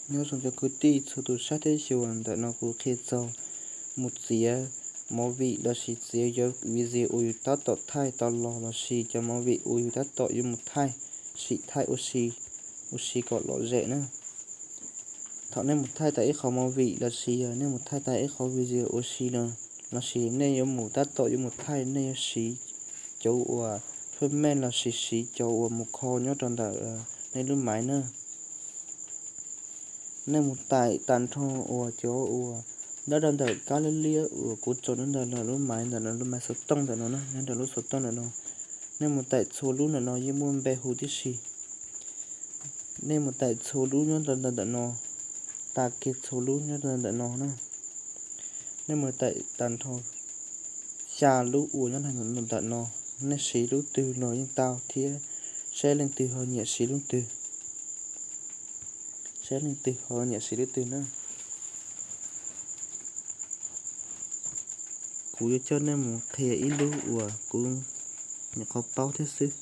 Nyob zoo cov kwv tij txhua tus sab teb chaws, ntawm no kuv qhia txog mus txiav movie lossis txiav cov video uas yus tab tom thaij tau los lossis cov movie uas yus tab tom yuav mus thaij, sim thaij ua si, ua si kom lom zem na. Thaum nej mus thaij tau ib qho movie lossis yog nej mus thaij tau ib qho video ua si no, lossis nej yuav mus tab tom yuav mus thaij, nej yuav siv cov uas fwj mej lossis siv cov uas mus kho nyob rau ntawm nej lub maiv na. Nej mus taim tag nrho uas cov uas nyob rau ntawm kab liab liab uas kuv tso nyob ntawm lub maiv ntawm no, lub maiv xov tooj ntawm no na, nyob rau lub xov tooj ntawm no. Nej mus taim txhua lub ntawm no yeej muaj npe hu tib si. Nej mus taim txhua lub nyob rau ntawm no, tas kiag txhua lub nyob rau ntawm no na. Nej mus taim tag nrho xya lub uas nyob ntawm no, nej siv lub twg los yeej tau thiab, saib leej twg ho nyiam siv lub twg, saib leej twg ho nyiam siv lub twg na. Kuv yuav coj nej mus qhia ib lub uas kuv nyuam qhuav paub thiab xwb.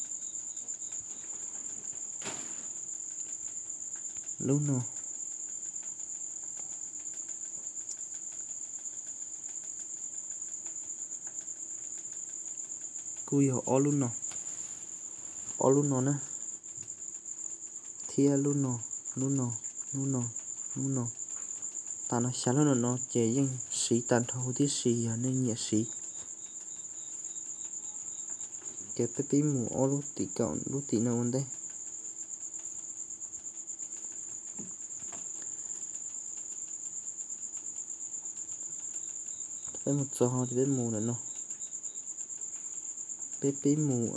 Lub no kuj yog ob lub no, ob lub no na, thiab lub no, lub no, lub no, lub no. Tam no xya lub no no ces yeej siv tag nrho huv tib si yog nej nyiam siv. Ces peb pib mus ob lub tim kaum lub tim no ua ntej. Peb mus txog ces peb mus ntawm no, peb pib mus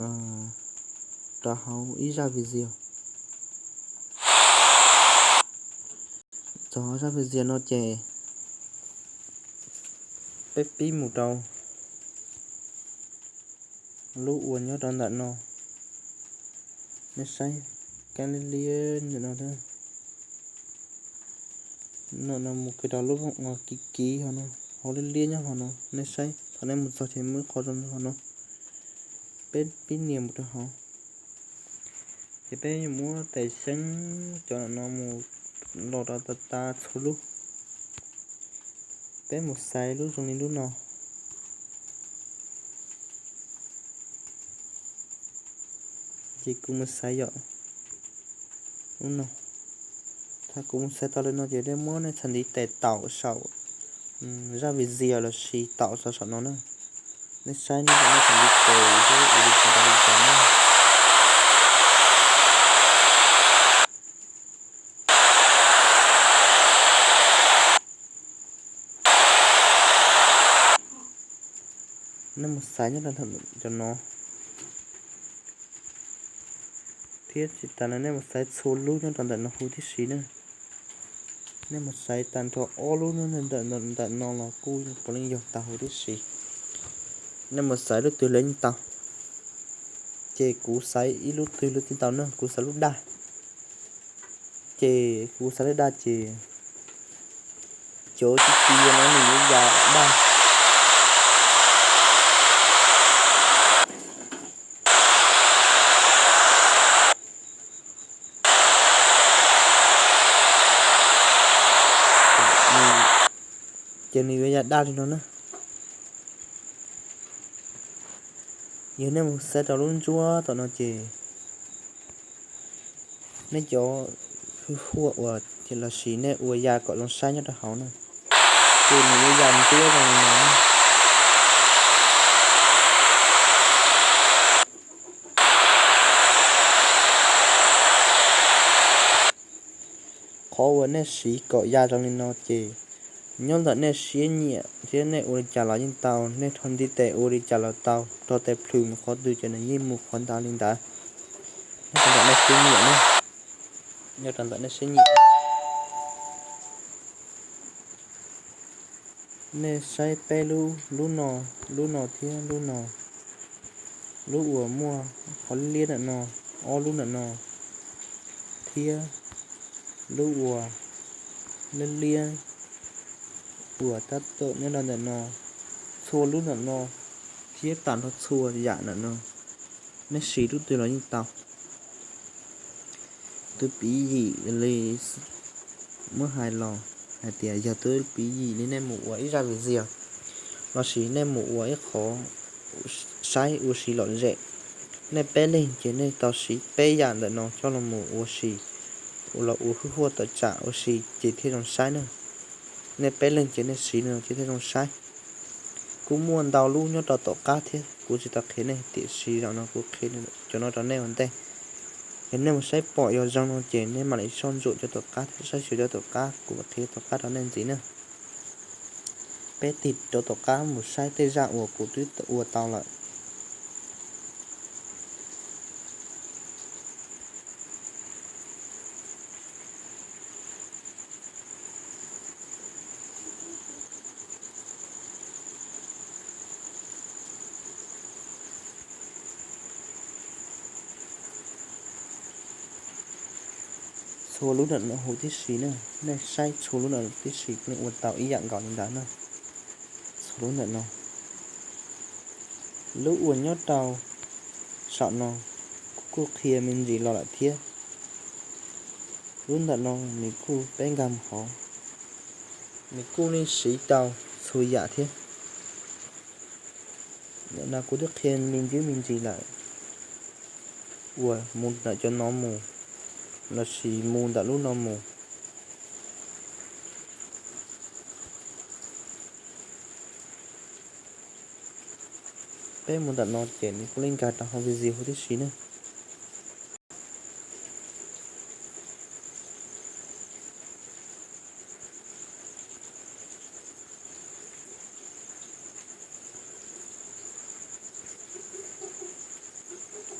rau hauv ib zaj video. Txog zaj video no ces peb pib mus rau lub uas nyob rau ntawm no. Nej saib, kab liab liab ntawm no, no no mus kiag rau lub vooj uas kiv kiv ho no, hauv liab liab nyob ho no. Nej saib, thaum nej mus txog ces muaj ib qho zoo ho no. Peb pib nias mus rau hauv, ces peb yuav muab tais xeeb cov no mus los rau tas tas txhua lub. Peb mus xaiv lub zoo li lub no. Ces kuv mus xaiv yom, lub no. Thaum kuv mus xaiv tau li no ces nej muab nej txhais ntiv tes taum saum zaj video lossis taum saum saum no na. Nej saib nej txhais ntiv tes ua li cas rau li cas na. Nej mus xaiv nyob rau ntawm no thiab tsis tas li nej mus xaiv txhua lub nyob rau ntawm no huv tib si na. Nej mus xaiv tag nrho ob lub nyob ntawm no los kuj puav leej yog tag huv tib si. Nej mus xaiv lub twg los yeej tau. Ces kuv xaiv ib lub twg los yeej tau na, kuv xaiv lub daj. Ces kuv xaiv lub daj ces cov tib ci no nws yuav ya daj. Ces nws yuav ya daj li no na. Yog nej mus xaiv rau lub ntsuab tom no ces nej cov hwj huaj uas los sis nej ua ya kom zoo saib nyob rau hauv na, ces nws yuav ya ntsuab zoo li no. Qhov uas nej siv kom ya zoo li no ces nyob ntawm nej siab nyiam thiab nej ua li cas los yeej tau, nej rho ntiv tes ua li cas los tau, rho tes plhws mus qhov twg ces nws yeej mus qhov ntawd li ntawd. Nyob rau ntawm nej siab nyiam na, nyob rau ntawm nej siab nyiam. Nej saib peb lub, lub no, lub no thiab lub no, lub uas muaj qhov liab ntawm no, ob lub ntawm no, thiab lub uas liab liab uas tab tom nyob rau ntawm no, txhua lub ntawm no, thiab tag nrho txhua yam ntawm no, nej siv lub twg los yeej tau. Tus piv yim li Muab hais los hais tias yog twb piv yim li nej mus ua ib zaj video lossis nej mus ua ib qho saib ua si lom zem, nej peb leeg ces nej tau siv peb yam ntawm no coj los mus ua si, los ua hwj huaj tawm tsam ua si ces thiaj zoo saib na. Nej peb leeg ces nej siv no ces thiaj zoo saib. Kuj muaj ntau lub nyob rau tom qab thiab kuv tsis tau qhia nej, tiam sis zaum no kuv qhia cov no rau nej ua ntej. Yog nej mus saib pom yog zoo no ces nej mam li soj ntsuam cov tom qab thiab saib xyuas cov tom qab, kuv mam qhia tom qab rau nej ntxiv na. Peb tig rau tom qab mus saib tej zaj uas kuv twb ua tau lawm. Txhua lub ntawm no huv tib si na, nej saib txhua lub ntawm tib si kuj ua tau ib yam nkaus li ntawd na. Txhua lub ntawm no, lub uas nyob rau saum no kuv kuj qhia me ntsis los lawm thiab. Lub ntawm no nws kuj peb nkag mus hauv, nws kuj yeej siv tau txhua yam thiab. Ntawm no kuv twb qhia me ntsis me ntsis lawm, uas mus ntawm cov no mus lossis mus ntawm lub no mus. Peb mus ntawm no ces nws kuj yeej nkag rau hauv video huv tib si na.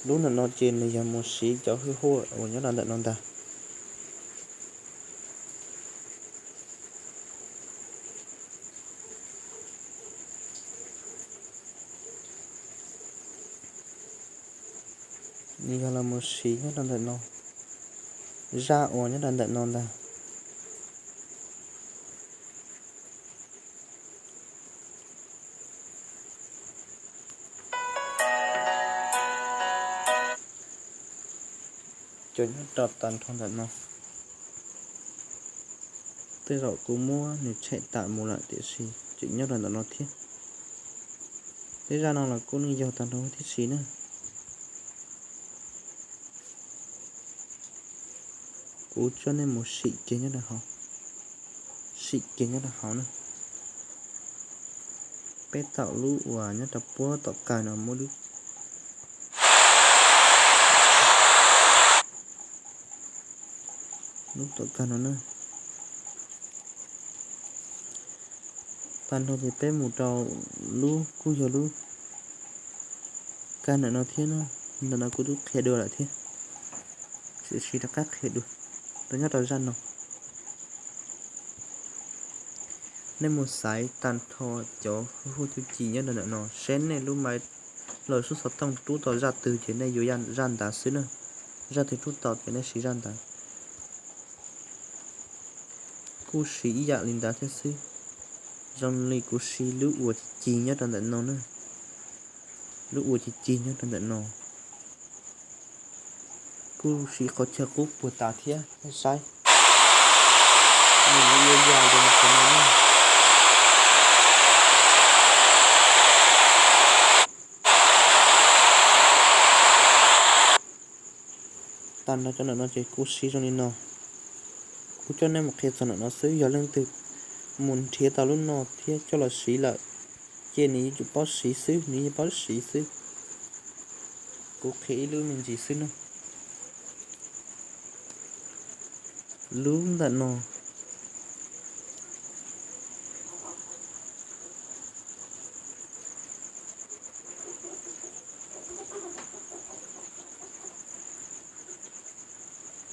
Lub ntawm no ces nws yog mus siv cov hwj huaj uas nyob rau ntawm no ntag. Nws yog los mus siv nyob rau ntawm no, zaj uas nyob rau ntawm no ntag. Cov nyob rau tag nrho ntawm no, tej zaum kuv muab nws tshem tawm mus lawm tiam sis tseem nyob rau ntawm no thiab. Tej zaj no los kuj yeej yog tag nrho huv tib si na. Kuv coj nej mus sim kiag nyob rau hauv, sim kiag nyob rau hauv na. Peb tau lub uas nyob rau puag tom kawg no muaj lub, lub tom kawg no na. Tag nrho ces peb mus rau lub kuj yog lub kag ntawm no thiab na. Ntawm no kuv twb qhia dua lawm thiab, tiam sis rov qab qhia dua rau nyob rau zaj no. Nej mus xaiv tag nrho cov hwj huaj tub ci nyob rau ntawm no seb nej lub maiv los lub xov tooj rub tau zaj twg ces nej yuav zaj ntawd xwb na. Zaj twg rub tau ces nej siv zaj ntawd. Kuj siv ib yam li ntawd thiab xwb. Zoo li kuv siv lub uas ci ci nyob rau ntawm no na. Lub uas ci ci nyob rau ntawm no. Kuj siv qhov chaw qub puag ta thiab nej saib. Nws yuav ya zoo li no na. Tag nrho cov ntawm no ces kuv siv zoo li no. Kuv coj nej mus qhia txog ntawm no xwb, yog leej twg mus nrhiav tau lub no thiab coj los siv lawm ces nws yuav tsum paub siv xwb, nws yeej paub siv xwb. Kuv qhia ib lub me ntsis xwb na. Lub ntawm no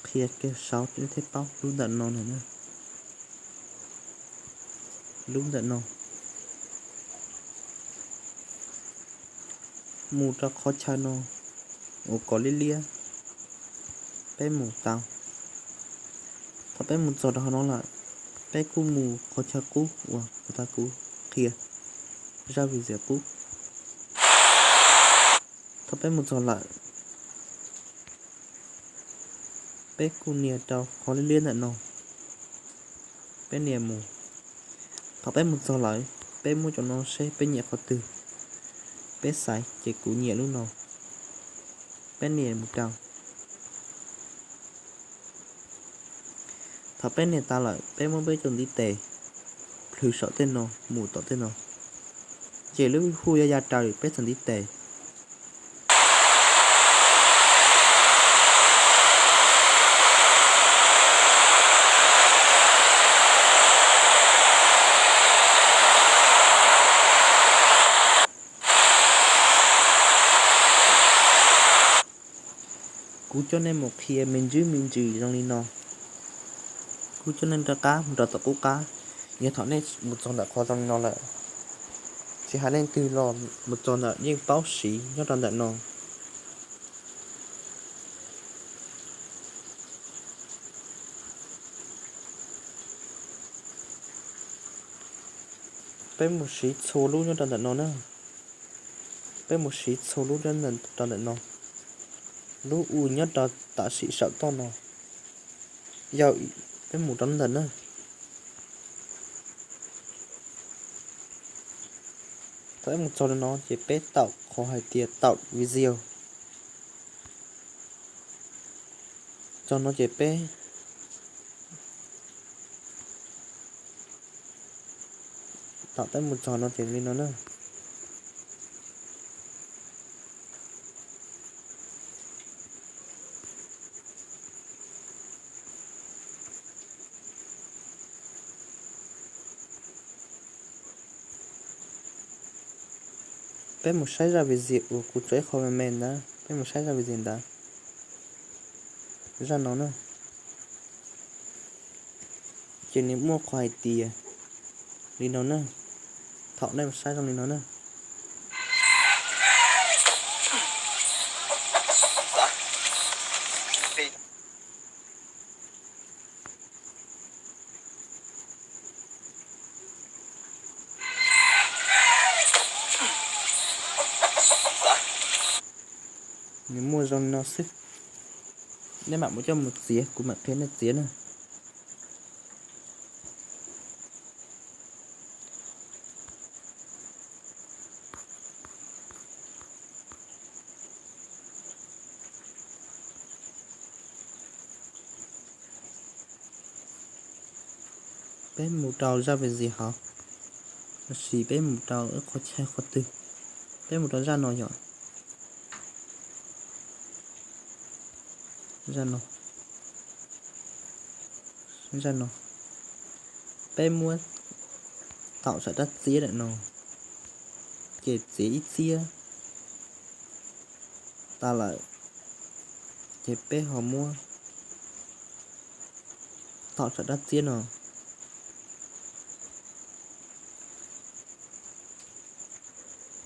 qhia kiag saud nej thiaj paub lub ntawm no na. Lub ntawm no mus rau qhov chaw no uas kov liab liab, peb mus tau. Thaum peb mus txog rau hauv no lawm, peb kuj mus qhov chaw qub uas puag ta kuv qhia zaj video qub. Thaum peb mus txog lawm, peb kuj nias rau qhov liab liab ntawm no. Peb nias mus. Thaum peb mus txog lawm, peb muab cov no seb peb nyiam qhov twg, peb xaiv ces kuv nyiam lub no. Peb nias mus rau. Thaum peb nias tas lawm, peb muab peb cov ntiv tes plhws saum tej no mus tom tej no, ces lub hu yuav ya raws peb txhais ntiv tes. Kuv coj nej mus qhia me ntsis me ntsis zoo li no. Kuv coj nej rov qab mus rau tom qub qab. Yog thaum nej mus txog ntawm qhov zoo li no lawm, tsis hais leej twg los mus txog ntawm yeej paub siv nyob rau ntawm no. Peb mus siv txhua lub nyob rau ntawm no na. Peb mus siv txhua lub nyob rau ntawm no. Lub u nyob rau tam sim saum toj no. Yog peb mus rau ntawm na. Thaum peb mus txog no ces peb taum qhov hais tias taum video. Txog no ces peb, thaum peb mus txog no ces li no na. Peb mus saib zaj video uas kuv tso ib qho me me ntawd, peb mus saib zaj video ntawd. Zaj no na, ces nws muaj qhov hais tias li no na. Thaum nej mus saib zoo li no na. Nws muaj zoo li no xwb. Nej mam mus coj mus txiav, kuv mam qhia nej txiav na. Peb mus rau zaj video hov, los sis peb mus rau ib qhov chaw qhov twg. Peb mus rau zaj no yom. Zaj no, zaj no, peb muab taum saum rab txiab ntawm no, ces txiav ib txiab tas lawm, ces peb ho muab taum saum rab txiab no,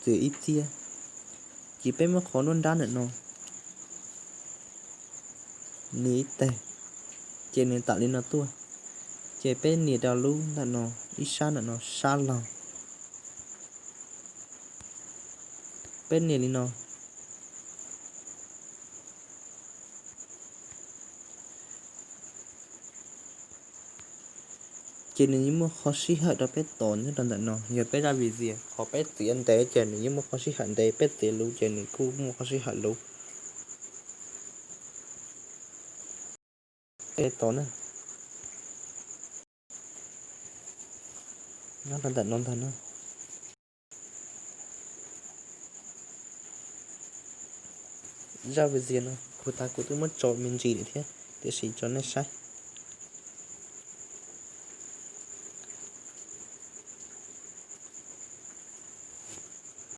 txiav ib txiab, ces peb muab qhov nruab nrab ntawm no nias ib teg, ces nws tawm li no tuaj, ces peb nias rau lub ntawm no, ib sab ntawm no sab laug. Peb nias li no, ces nws yeej muaj qhov sij hawm rau peb tos nyob rau ntawm no. Yog peb zaj video qhov peb txiav ntev ces nws yeej muaj qhov sij hawm ntev, peb txiav luv ces nws kuj muaj qhov sij hawm luv. Peb tos na, nyob rau ntawm no ntag na. Zaj video no kuv tas kuv twb muab tso me ntsis lawm thiab, tiam sis tso nej saib.